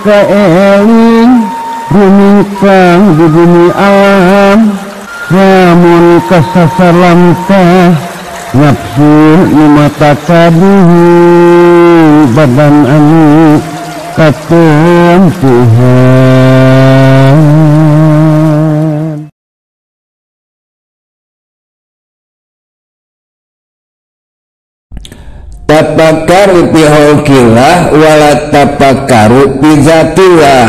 kaeling rumingkang di bumi alam lamun kasasar lamtah nafsu nu mata kaduhu badan anu katempuhan. Tafakkaru fi khalqillah wala tafakkaru fi zatillah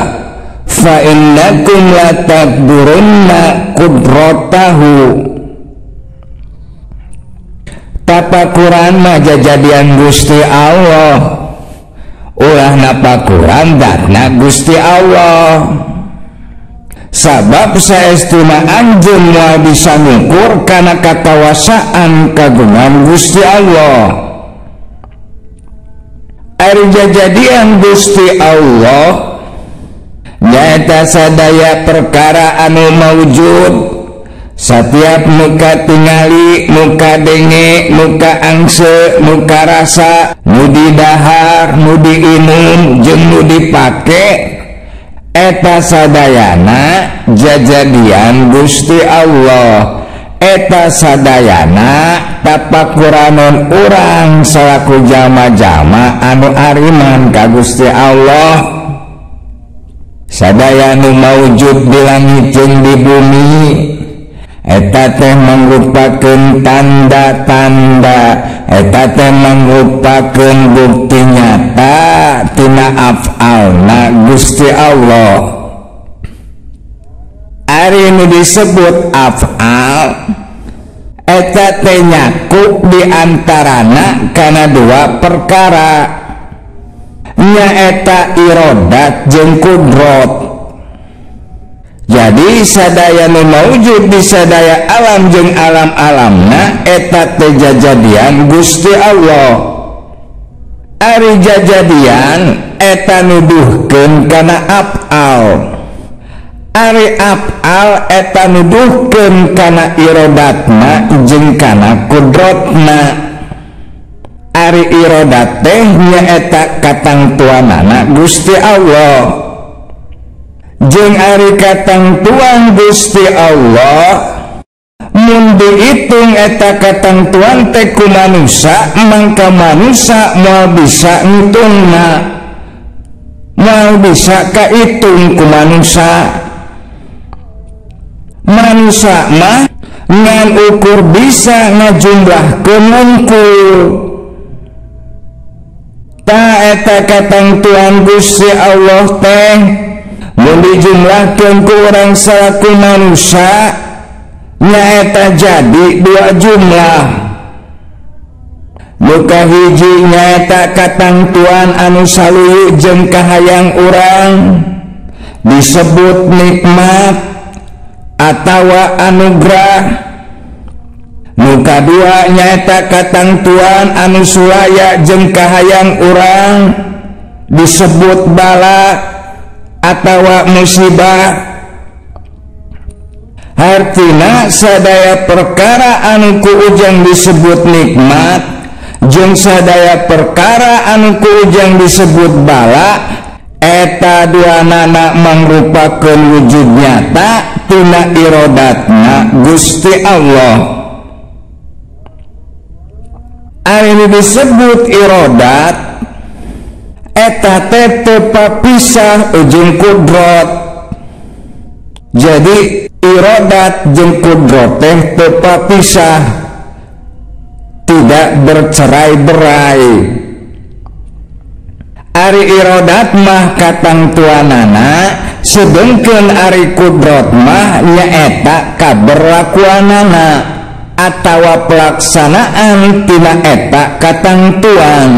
fa innakum la taqdiruna qudratahu. Tapakuran mah jajadian Gusti Allah, ulah napakuran datna Gusti Allah. Sabab saestuna anjeun moal bisa ngukur kana kakawasaan kagungan Gusti Allah. Ari jajadian Gusti Allah nyaeta sadaya perkara anu maujud, setiap muka tingali, muka denge, muka angse, muka rasa, nu didahar, nu diinum, jeung nu dipake, eta sadayana jajadian Gusti Allah. Eta sadayana tapakuranon urang salaku jalma-jalma anu ariman ka Gusti Allah. Sadaya nu maujud di langit jeung di bumi eta teh mangrupakeun tanda-tanda, eta teh mangrupakeun bukti nyata tina af'alna Gusti Allah. Ari nu disebut af'al eta teh nyakup di antarana kana dua perkara, nyaeta irodat jeung kudrot. Jadi sadaya nu maujud di sadaya alam jeung alam-alamna eta teh jajadian Gusti Allah. Ari jajadian eta nuduhkeun kana af'al. Ari af'al eta nuduhkeun kana irodatna jeung kana kudrotna. Ari irodat teh nyaeta katangtuanana Gusti Allah. Jeung ari katangtuan Gusti Allah mun diitung eta katangtuan teh ku manusa, mangka manusa moal bisa ngitungna, moal bisa kaitung ku manusa. Manusa mah ngan ukur bisa ngajumlahkeun wungkul. Ta eta katangtuan Gusti Allah teh mun dijumlahkeun ku urang salaku manusa nyaeta jadi dua jumlah. Nu kahiji nyaeta katangtuan anu saluyu jeung kahayang urang disebut nikmat atawa anugerah. Nu kadua nyaeta katangtuan anu sulaya jeung kahayang urang disebut bala atawa musibah. Hartina sadaya perkara anu ku ujang disebut nikmat jeung sadaya perkara anu ku ujang disebut bala eta duanana mangrupakeun wujud nyata tina irodatna Gusti Allah. Ari nu disebut irodat eta teh teu papisah jeung kudrot. Jadi irodat jeung kudrot teh teu papisah, tidak bercerai-berai. Ari irodat mah katangtuanana, sedengkeun ari kudrot mah nyaeta kaberlakuanana atawa pelaksanaan tina eta katangtuan.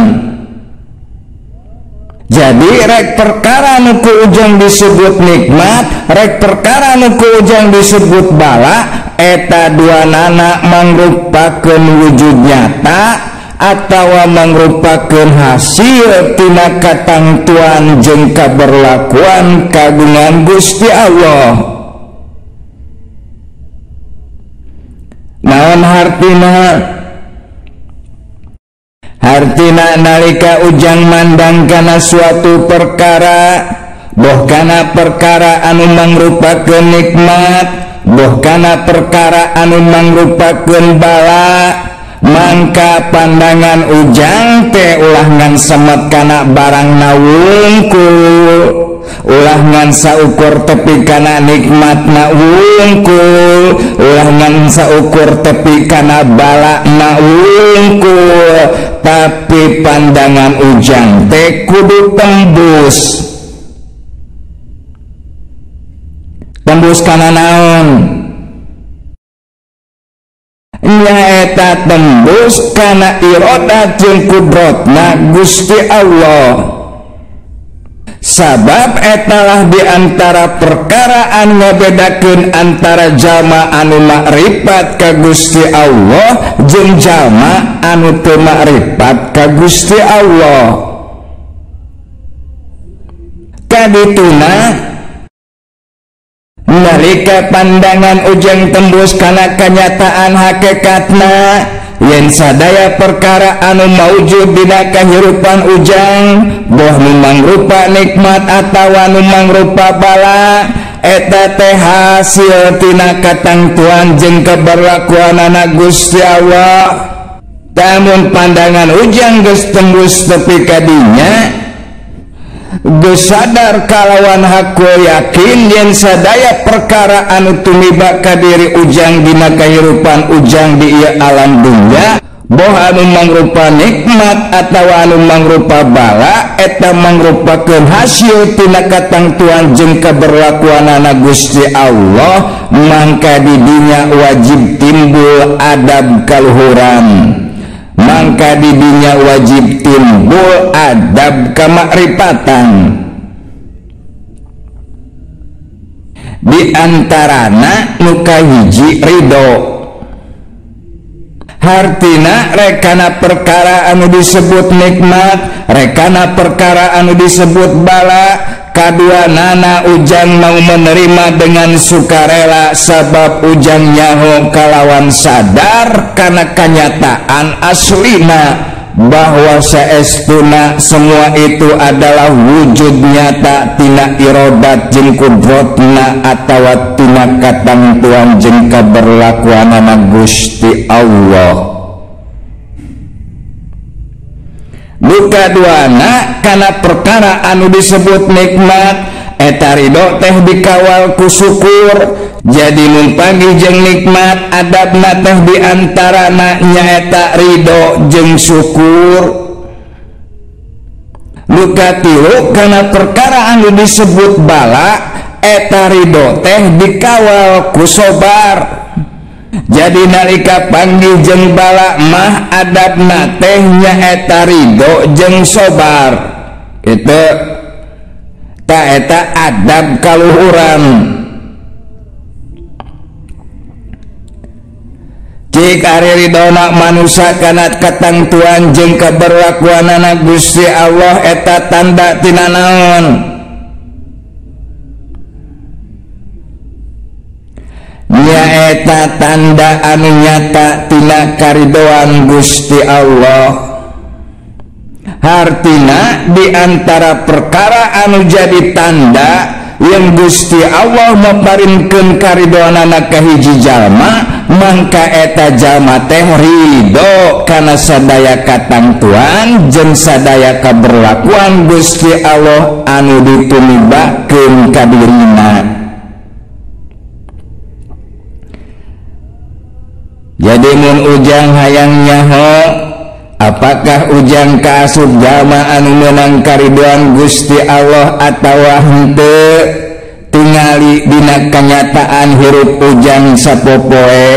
Jadi rek perkara nu ku ujang disebut nikmat, rek perkara nu ku ujang disebut bala, eta duanana mangrupakeun wujud nyata atawa mangrupakeun hasil tina katangtuan jeung kaberlakuan kagungan Gusti Allah. Naon hartina? Hartina nalika ujang mandang kana suatu perkara, boh kana perkara anu mangrupakeun nikmat, boh kana perkara anu mangrupakeun bala, mangka pandangan ujang teh ulah ngan semet kana barang na wungkul, ulah ngan saukur tepi kana nikmat na wungkul, ulah ngan saukur tepi kana bala na wungkul, tapi pandangan ujang teh kudu tembus. Tembus kana naon? Nyaeta tembus kana irodat jeung kudrotna Gusti Allah. Sabab etalah diantara perkara anu ngabedakeun antara jalma anu makrifat ka Gusti Allah jeung jalma anu teu makrifat ka Gusti Allah. Kadituna nalika pandangan ujang tembus kana kanyataan hakikatna yen sadaya perkara anu maujud dina kahirupan ujang boh nu mangrupa nikmat atawa nu mangrupa bala eta teh hasil tina katangtuan jeung keberlakuanana Gusti Allah. Tamun pandangan ujang geus tembus tepi ka dinya, geus sadar kalawan hakul yakin yen sadaya perkara anu tumiba ka diri ujang dina kahirupan ujang di ieu alam dunya, boh anu mangrupa nikmat atawa anu mangrupa bala eta mangrupakeun hasil tina katangtuan jeung keberlakuanana Gusti Allah, mangka di dinya wajib timbul adab kaluhuran, mangka di dinya wajib timbul adab kamakrifatan. Di antarana nu kahiji ridho. Hartina rekana perkara anu disebut nikmat, rekana perkara anu disebut bala, kadua nana ujang mau menerima dengan sukarela sabab ujang nyaho kalawan sadar karena kenyataan aslina bahwa saestuna semua itu adalah wujud nyata tina irodat jeung kudrotna atawa tina katangtuan jeung keberlakuanana Gusti Allah. Duka duana kana perkara anu disebut nikmat eta ridho teh dikawal ku syukur. Jadi mun panggih jeung nikmat adabna teh diantarana nyaeta ridho jeung syukur. Duka tilu kana perkara anu disebut bala eta ridho teh dikawal ku sobar. Jadi nalika panggih jeung bala mah adabna teh nyaeta ridho jeung sobar. Itu ta eta adab kaluhuran. Cik ari ridona manusia kana katangtuan jeung keberlakuanana Gusti Allah eta tanda tina naon? Nyaeta tanda anu nyata tina karidoan Gusti Allah. Hartina di antara perkara anu jadi tanda yang Gusti Allah maparinkeun karidoanana ka hiji jalma, mangka eta jalma teh ridho kana sadaya katangtuan jeung sadaya kaberlakuan Gusti Allah anu ditumibakeun ka dirina. Jadi mun ujang hayang nyaho apakah ujang kaasup jalma anu meunang karidoan Gusti Allah atawa henteu, tingali dina kanyataan hirup ujang sapopoe.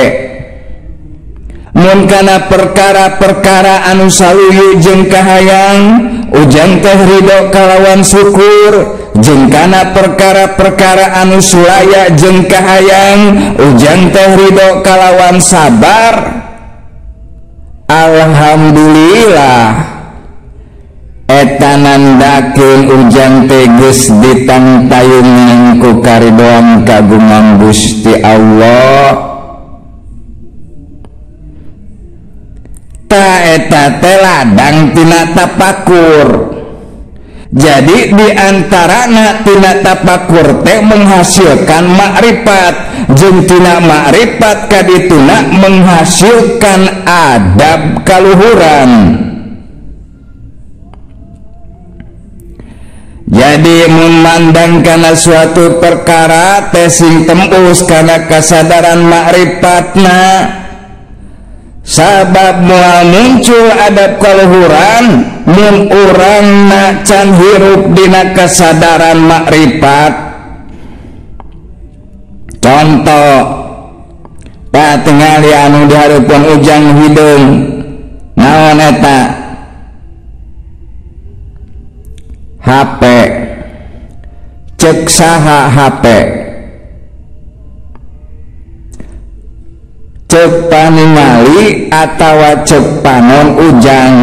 Mun kana perkara-perkara anu saluyu jeung kahayang ujang teh ridho kalawan syukur, jeung kana perkara-perkara anu sulaya jeung kahayang ujang teh ridho kalawan sabar. Alhamdulillah eta nandakeun ujang teh geus ditangtayungan ku karidoan kagungan Gusti Allah. Ta eta teh ladang tina tapakur. Jadi diantarana tina tapakur teh menghasilkan makrifat, jeung tina makrifat kadituna menghasilkan adab kaluhuran. Jadi memandang kana suatu perkara teh sing tembus kana kasadaran makrifatna, sabab moal muncul adab kaluhuran mun urangna can hirup dina kasadaran makrifat. Contoh, tak tingali anu dihareupeun ujang hideung, naon eta? HP. Cek saha HP? Cek paningali atawa cek panon ujang.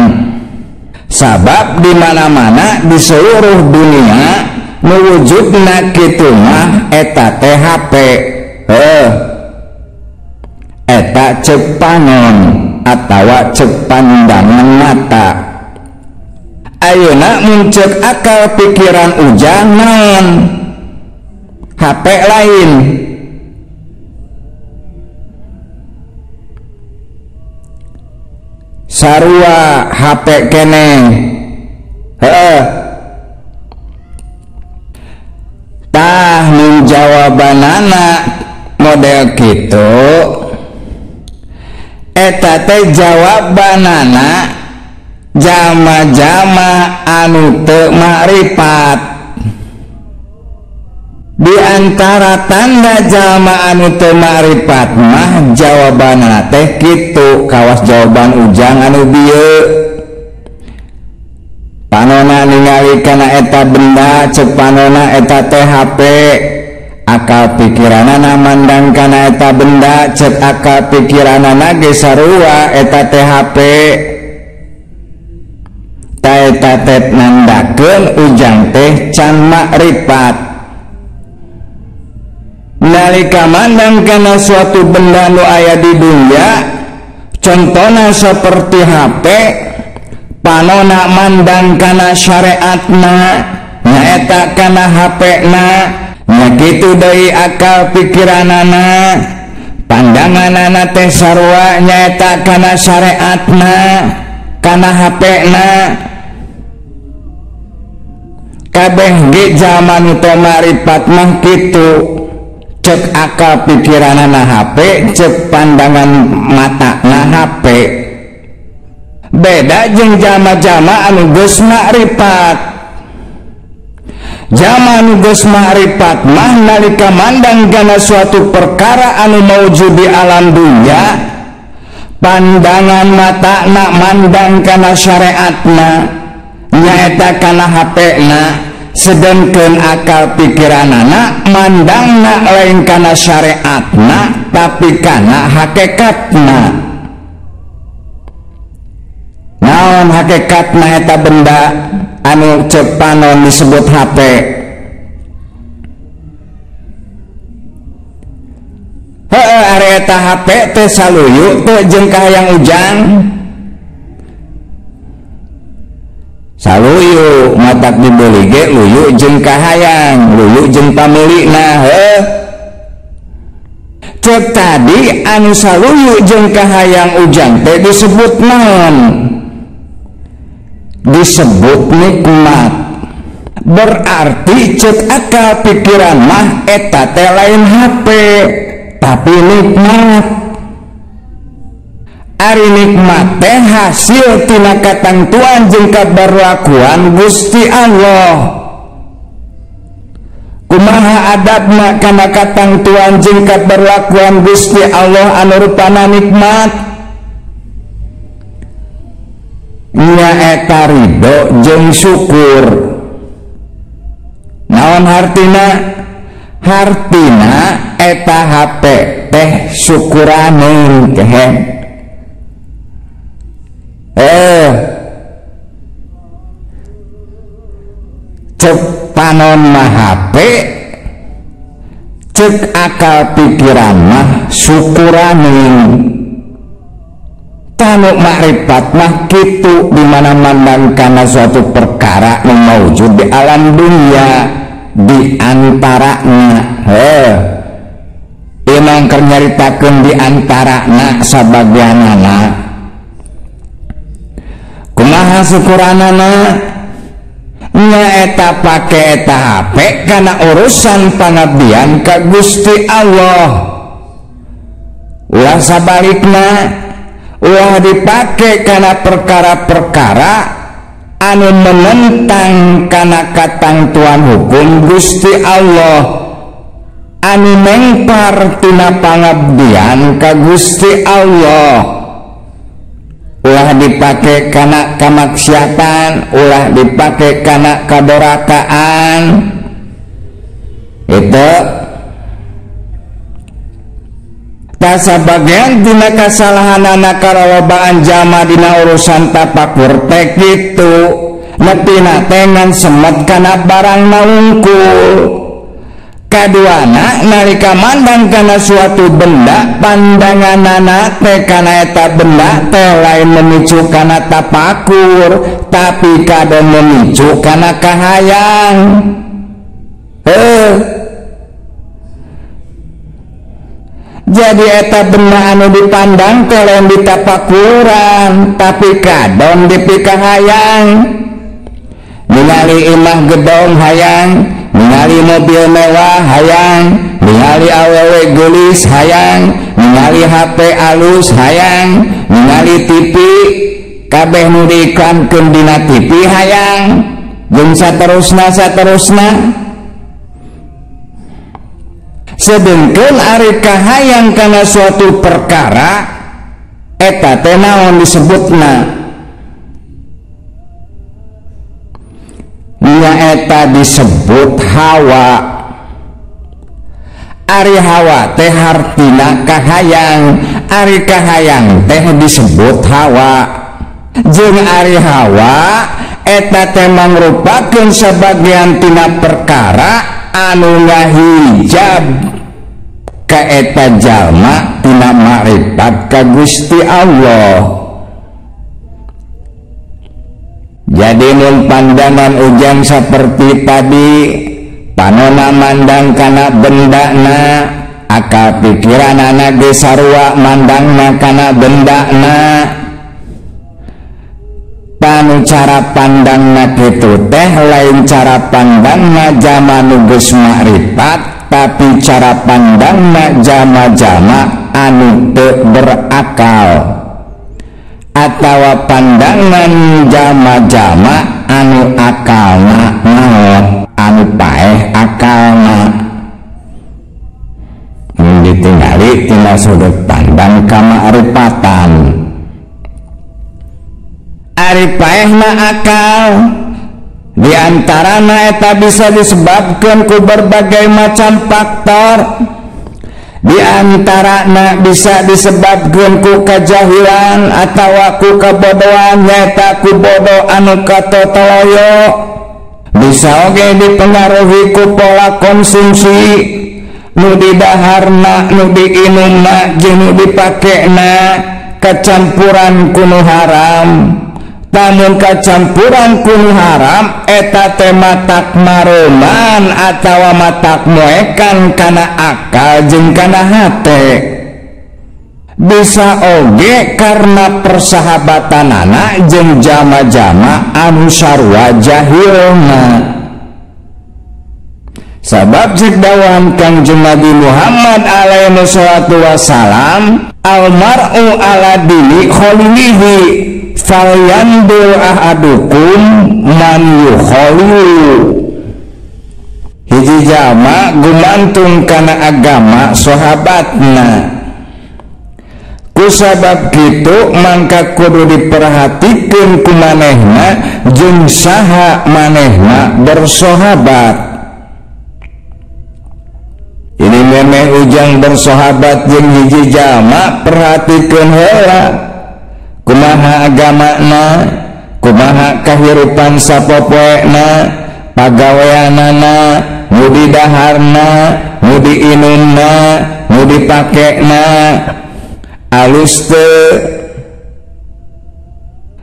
Sabab di mana-mana di seluruh dunia nu wujudna kitu mah eta teh HP. Heuh. Eta cek panon atawa cek pandangan mata. Ayeuna mun cek akal pikiran ujang naon? HP lain. Sarua HP keneh. Heeh. Tah mun jawabanana model kitu, eta teh jawabanana jama-jama anu teu makrifat. Di antara tanda jama anu teu makrifat mah jawabanana teh kitu, kawas jawaban ujang anu bieu. Panona ningali kana eta benda, cek panona eta teh HP. Akal pikiranana mandang kana eta benda, cek akal pikiranana ge sarua eta teh HP. Eta teh nandakeun ujang teh can makrifat. Nalika mandang kana suatu benda nu aya di dunia, contohna seperti HP, panona mandang kana syariatna, nyaeta kana HP-na, nya kitu deui akal pikiranana, pandanganana teh sarua nyaeta kana syariatna, kana HP-na. Kabeh ge zaman teu makrifat mah kitu. Cek akal pikiranana HP, cek pandangan matana HP. Beda jeung jama-jama anu geus makrifat. Jama anu geus makrifat mah nalika mandang kana suatu perkara anu maujud di alam dunya, pandangan matana mandang kana syariatna, nyaeta kana HP-na. Sedangkan akal pikiranana mandangna lain kana syariatna tapi kana hakikatna. Naon hakikatna eta benda anu cek panon disebut HP? Heueuh, ari eta HP teh saluyu teu jeung kahayang ujang. Saluyu matak dibeli ge luyu jeung kahayang, luyu jeung pamilikna. Heuh. Cek tadi anu saluyu jeung kahayang ujang teh disebut naon? Disebut nikmat. Berarti cek akal pikiran mah eta teh lain HP tapi nikmat. Ari nikmat teh hasil tina katangtuan jeung kaberlakuan Gusti Allah. Kumaha adabna kana katangtuan jeung kaberlakuan Gusti Allah anu rupana nikmat? Nyaeta ridho jeung syukur. Naon hartina? Hartina eta HP teh syukuraneun teh. Cek panon mah HP, cek akal pikiran mah syukuraneun. Tanu makrifat mah kitu di mana mandang kana suatu perkara nu maujud di alam dunia di antarana. Heuh. Imang keur nyaritakeun di antarana sabagianana. Kumaha syukuranana? Nyaeta pake eta HP kana urusan pangabdian ka Gusti Allah. Ulah sabalikna, ulah dipake kana perkara-perkara anu menentang kana katangtuan hukum Gusti Allah, anu mengpar tina pangabdian ka Gusti Allah. Ulah dipake kana kamaksiatan, ulah dipake kana kadorakaan. Itu tasabagian dina kasalahanana karalobaan jama dina urusan tapakur teh kitu, nepina teh ngan semet kana barang naungkul. Kaduana nalika mandang kana suatu benda, pandanganana teh kana eta benda teh lain memicu kana tapakur, tapi kadon memicu kana kahayang. Jadi eta benda anu dipandang teh lain ditapakuran, tapi kadon dipikahayang. Ningali imah gedong hayang, ningali mobil mewah hayang, ningali awewe geulis hayang, ningali HP alus hayang, ningali TV kabeh nu diiklankeun dina TV hayang, jeung saterusna saterusna. Sedengkeun ari kahayang kana suatu perkara eta teh naon disebutna? Nyaeta disebut hawa. Ari hawa teh hartina kahayang, ari kahayang teh disebut hawa. Jeung ari hawa eta teh mangrupakeun sabagian tina perkara anu ngahijab ka eta jalma tina makrifat ka Gusti Allah. Jadi mun pandangan ujang seperti tadi, panona mandang kana bendana, akal pikiranana ge sarua mandangna kana bendana. Panu cara pandangna kitu teh lain cara pandangna jama nu geus makrifat, tapi cara pandangna jama-jama anu teu berakal, atawa pandangan jama-jama anu akalna maot, anu paeh akalna. Mun ditinggali tina sudut pandang kamakrifatan, ari paehna akal diantarana eta bisa disebabkan ku berbagai macam faktor. Di antarana bisa disebabkan ku kajahilan atawa ku kebodohan, nyata ku bodoh anu katotoloyo. Bisa oge dipengaruhi ku pola konsumsi nu didaharna, nu diinumna, jeung nu dipakena kecampuran ku nu haram. Tamun kacampuran ku nu haram eta teh matak maroman atawa matak moekan kana akal jeung kana hate. Bisa oge karena persahabatanana jeung jama-jama anu sarua jahilna. Sabab cek dawan Kangjeng Nabi Muhammad alaihi salatu wasalam, almar'u ala dini khalilihi falyandur ahadukum man yukhalilu. Hiji jalma gumantung kana agama sahabatna. Kusabab kitu mangka kudu diperhatikeun ku manehna jeung saha manehna bersahabat. Ini memeh ujang bersahabat jeung hiji jalma, perhatikeun heula kumaha agamana, kumaha kahirupan sapopoena, pagaweanana, nu didaharna, nu diinumna, nu dipakena, alus teu.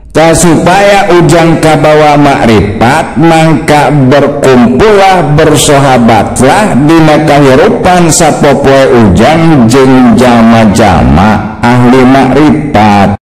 Ta supaya ujang kabawa makrifat mangka berkumpullah bersahabatlah dina kahirupan sapopoe ujang jeung jalma-jalma ahli makrifat.